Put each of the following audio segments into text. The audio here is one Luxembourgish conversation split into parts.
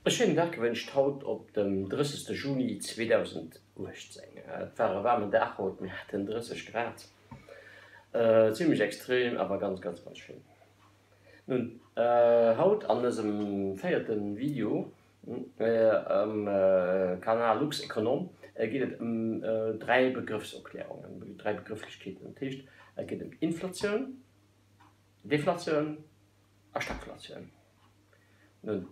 E schéinen Dag gewënscht haut op dem 30 Juni 2018. Et war e waarmen Dag haut, mir haten 30 Grad. Zimlech extrem, awer ganz ganz ganz schéin. Nun, haut an dësem véierte Video um Kanal LuxEconom geet et ëm 3 Begrëffserklärungen, 3 Begrëfflechkeeten. Dat heescht, et geet ëm Inflatioun, Deflatioun a Stagflatioun. Nun,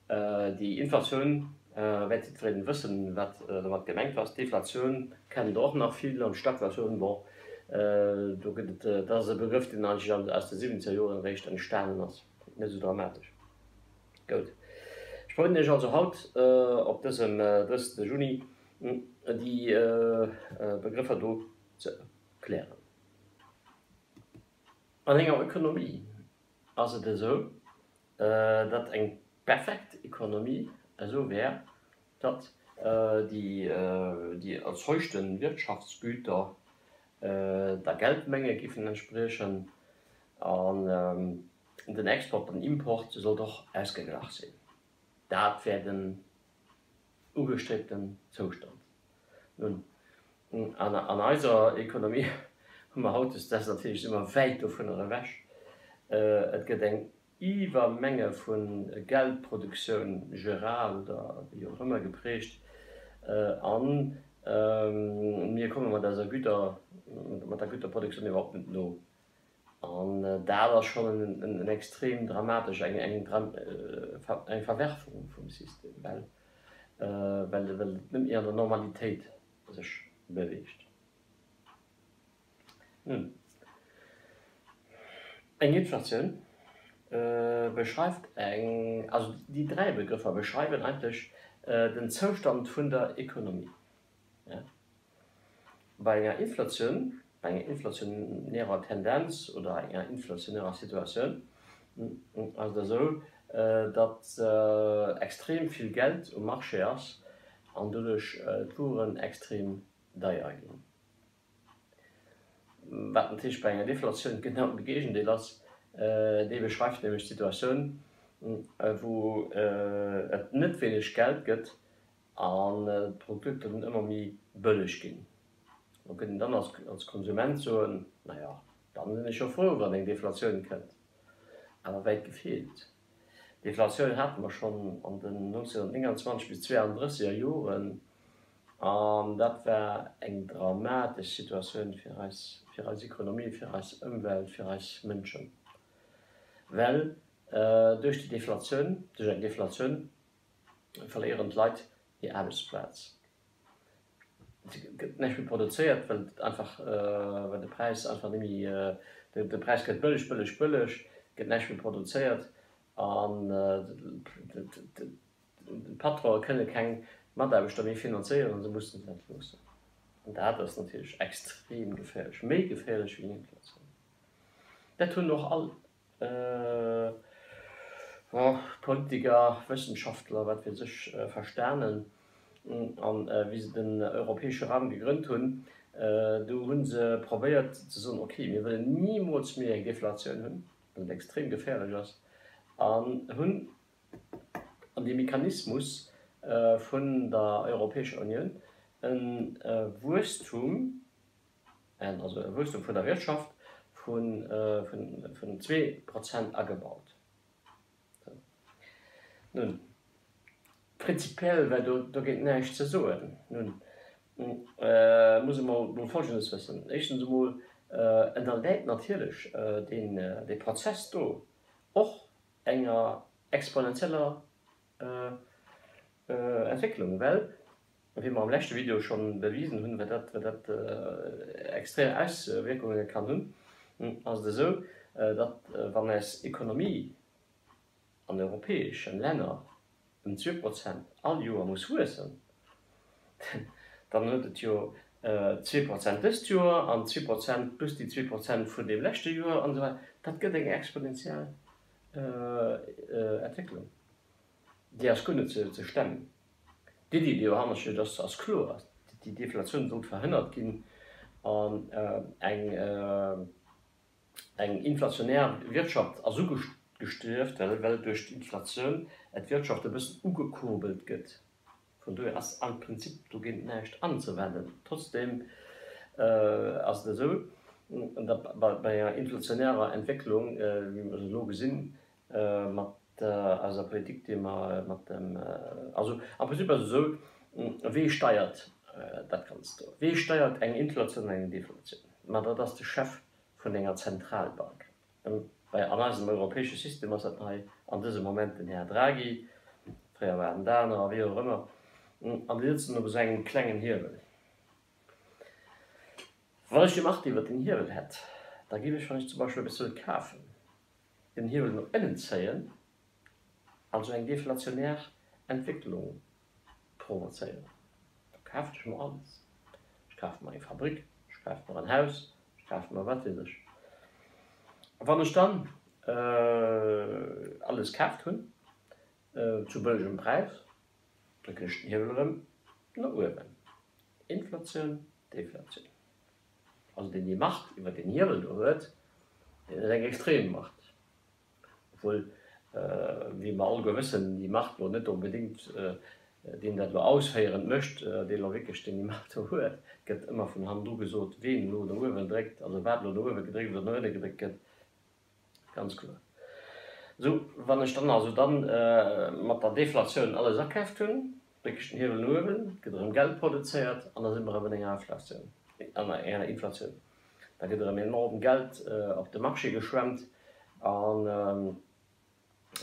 déi Inflatioun wäert jiddwereen wëssen, wat domat gemengt ass. D'Deflatioun kennen der och nach vill an d'Stagflatioun, bon, do gëtt et, dat ass e Begrëff, deen eigentlech aus de siwwenzeger Joren eréischt entstanen ass. Net esou dramatesch. Goud. Ech probéieren Iech also haut op dësem 30. Juni déi Begrëffer do ze erklären. An enger Ökonomie ass et esou, datt eng perfekt Economie esou wär, datt déi erzeugte Wirtschaftsgüter der Geldmenge giffen entspriechen an den Export an Import sollt och ausgeglach sinn. Dat wär den ugestriebten Zoustand. Nun, an eiser Economie hu mer hautdesdaags natierlech, si mer wäit dovunner ewech. Et gëtt eng Iwwermenge vu Geldproduktioun, geral oder wéi och ëmmer geprägt, a mir komme mat eiser Güter, mat der Güterproduktioun iwwerhaupt net no. An dat ass schonn en extrem dramatesch, eng Verwerfung vum System, well well et net méi an der Normalitéit sech beweegt. Nun, eng Inflatioun beschreift eng, also déi 3 Begrëffer beschreiwen eigentlech den Zoustand vun der Ekonomie. Bei enger Inflatioun, bei enger inflationärer Tendenz oder enger inflationärer Situatioun ass et esou, datt extrem vill Geld um Marché ass an doduerch d'Wueren extrem deier ginn. Wat natierlech bei enger Deflatioun genau de Géigendeel ass, déi beschreift nämlech d'Situatioun, wou et net wéineg Geld gëtt an d'Produkter dann ëmmer méi bëlleg ginn. Do kënnt een dann als Konsument soen, Naja, dann sinn ech jo frou, wann eng Deflatioun kënnt. Awer wäit gefeelt. Deflatioun hate mer schonn an den 1929 bis 32 er Joren an dat war eng dramatesch Situatioun fir eis, fir eis Ekonomie, fir eis Ëmwelt, fir eis Mënschen, well duerch déi Deflatioun, duerch eng Deflatioun verléieren d'Leit hir Aarbechtsplaz. Et gëtt näischt méi produzéiert, well et einfach, well de Präis einfach net méi, de Präis gëtt bëlleg, bëlleg, bëlleg, et gëtt näischt méi produzéiert an d'Patronen kënne keng Mataarbechter méi finanzéieren, se mussen se entloossen. An dat ass natierlech extrem geféierlech, méi geféierlech wéi eng Inflatioun. Dat hunn och all Politiker, Wëssenschaftler, wat weess ech, verstanen. An wéi se den europäesche Raum gegrënnt hunn, do hu se probéiert ze soen, ok, mir wëllen nimools méi eng Deflatioun hunn, well et extrem geféierlech ass, an hunn an dee Mechanismus vun der Europäescher Unioun e Wuesstum, also e Wuesstum vun der Wirtschaft vun 2% agebaut. Nun, prinzipiell war dogéint näischt ze soen. Nun muss ee mol Folgendes wëssen, Éischtens emol ënnerläit natierlech dee Prozess do och enger exponentieller Entwécklung, well wéi mer am leschte Video schonn bewisen hunn, wat dat wat dat extrem Auswierkunge kann hunn, ass et esou, datt wann eis Ekonomie an europäeschen Länner ëm 2% all Joer muss wuessen, dann huet et jo 2% dëst Joer an 2% plus déi 2% vun deem leschte Joer an esou weider, dat gëtt eng exponentiell Entwécklung. Déi ass guer net ze stemmen. D'Iddi, déi dohanner steet, ass ass kloer, Déi Deflatioun sollt verhënnert ginn an eng eng inflationär Wirtschaft ass uge. gestrieft, well well duerch d'Inflatioun d'Wirtschaft e bëssen ugekurbelt gëtt. Vun dohier ass am Prinzip dogéint näischt anzewennen. Trotzdeem ass et esou, datt bei enger inflationärer Entwécklung, wéi mer se elo gesinn, mat eiser Politik, déi mer mat dem, also am Prinzip ass et esou, Wee steiert dat Ganzt do? Wee steiert eng Inflatioun an eng Deflatioun? Ma dat ass de Chef vun enger Zentralbank. Bei an eisem europäesche System ass dat hei an dësem Moment den Här Draghi, fréier waren et anerer, wéi och ëmmer, an déi sëtzen op esou engem klengen Hiewel. Wann ech déi Macht iwwert den Hiewel hätt, da géif ech, wann ech zum Beispill eppes wëll kafen, den Hiewel no ënnen zéien, also eng deflationär Entwécklung provozéieren. Da kafen ech mer alles. Ech kafe mer eng Fabrik, ech kafe mer en Haus, ech kafe mer wat weess ech. A wann ech dann alles kaaft hunn, zu bëllegem Präis, drécken ech den Hiewel erëm no uewen. Inflatioun, Deflatioun. Also deen déi Macht iwwer deen Hiewel do huet, deen huet eng extrem Macht. Obwuel, wéi mer alleguer wëssen, déi Macht elo net onbedéngt deen dat elo ausféierend mécht, deen elo wierklech deen déi Macht do huet. Et gëtt ëmmer vun hannendru gesot, ween elo no uewen dréckt, also wat elo no uewe gedréckt oder no ënne gedréckt gëtt. Ganz kloer. Esou, wann ech dann also dann mat der Deflatioun alles akaaft hunn, dréck ech den Hiewel no uewen, et gëtt erëm Geld produzéiert an da si mer erëm an enger Inflatioun, an enger Inflatioun. Da gëtt erëm enorm Geld op de Marché geschwemmt an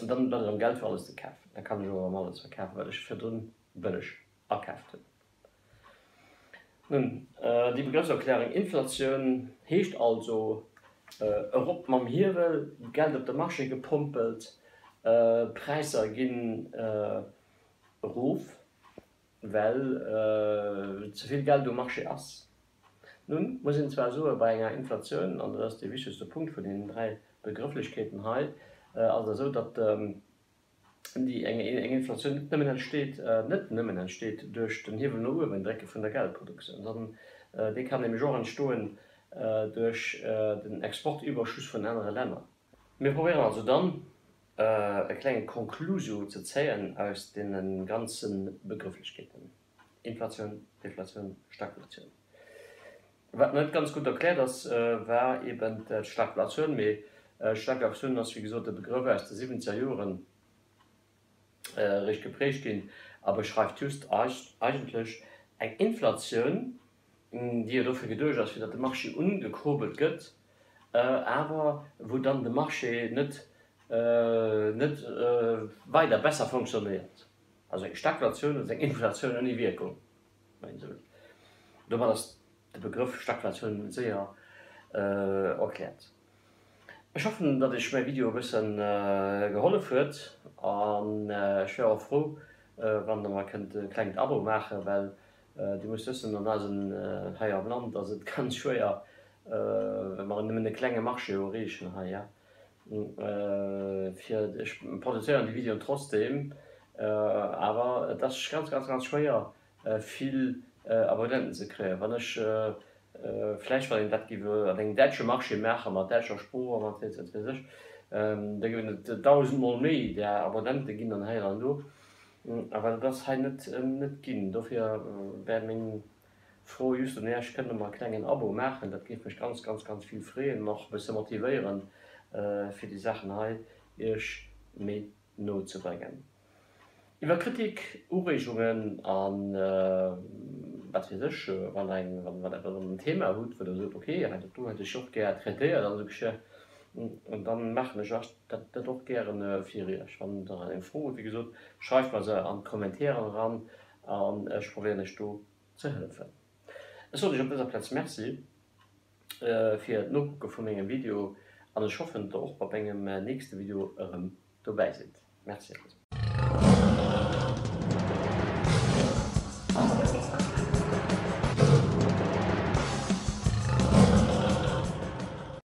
dann huet erëm Geld fir alles ze kafen. Da kann ech och erëm alles verkafen, wat ech virdrun bëlleg akaaft hunn. Nun, déi Begrëffserklärung Inflatioun heescht also erop mam Hiewel, Geld op de Marché gepompelt, Präisser ginn erof, well ze vill Geld um Marché ass. Nun muss een zwar soe bei enger Inflatioun, an dat ass dee wichtegste Punkt vun deenen 3 Begrëfflechkeeten hei, ass et esou, datt déi eng Inflatioun net nëmmen entsteet, net nëmmen entsteet duerch den Hiewel no uewen drécke vun der Geldproduktioun, sondern déi kann nämlech och entstoen duerch den Exportüberschuss vun anere Länner. Mir probéieren also dann e klenge Conclusio ze zéien aus deene ganze Begrëfflechkeeten, Inflatioun, Deflatioun, Stagflatioun. Wat net ganz gutt erkläert ass, war eben d'Stagflatioun. Mee Stagflatioun ass, wéi gesot, e Begrëff aus de siwwenzeger Joren eréischt geprägt ginn a beschreift just eigentlech eng Inflatioun, déi jo dofir geduecht ass, fir datt de Marché ungekurbelt gëtt, awer wou dann de Marché net net weider besser fonctionnéiert. Also eng Stagflatioun ass eng Inflatioun ouni Wierkung, wann een esou wëllt. Domat ass de Begrëff Stagflatioun séier erkläert. Ech hoffen, datt iech mäi Video e bësse gehollef huet an ech wär och frou, wann der mer kënnt e klengt Abo maachen, well Dir musst wëssen, an eisem hei am Land ass et ganz schwéier, well mer nëmmen e klenge Marché erreechen hei, ja, fir, ech produzéieren déi Videoen trotzdeem, awer et ass ganz, ganz, ganz schwéier vill Abonnenten ze kréien. Wann ech vläicht, wann een dat géif an engem däitsche Marché maachen, mat däitscher Sprooch a mat wat weess ech, da géifen et dausendmol méi där Abonnente ginn an hei an do. Awer dat ass hei net net ginn. Dofir wär meng Fro just un Iech, Kënnt Der mer e klengen Abo maachen? Dat géif mech ganz, ganz, ganz vill freeën an och e bësse motivéieren, fir déi Saachen hei Iech méi no ze bréngen. Iwwer Kritik, Ureegungen a wat weess ech, wann Der eng, wann Der eppes en Thema hutt, wou Der sot, ok, hei dat do hätt ech och gär traitéiert an esou Geschir, dann maachen ech Iech dat och gären fir Iech. Wann Der eng Fro hutt, wéi gesot, schreift mer se an d'Kommentären eran an ech probéieren Iech do ze hëllefen. Ech soen Iech op dëser Plaz Merci fir d'Nokucke vu mengem Video an ech hoffen, datt Der och bei mengem nächste Video erëm dobäi sidd. Merci.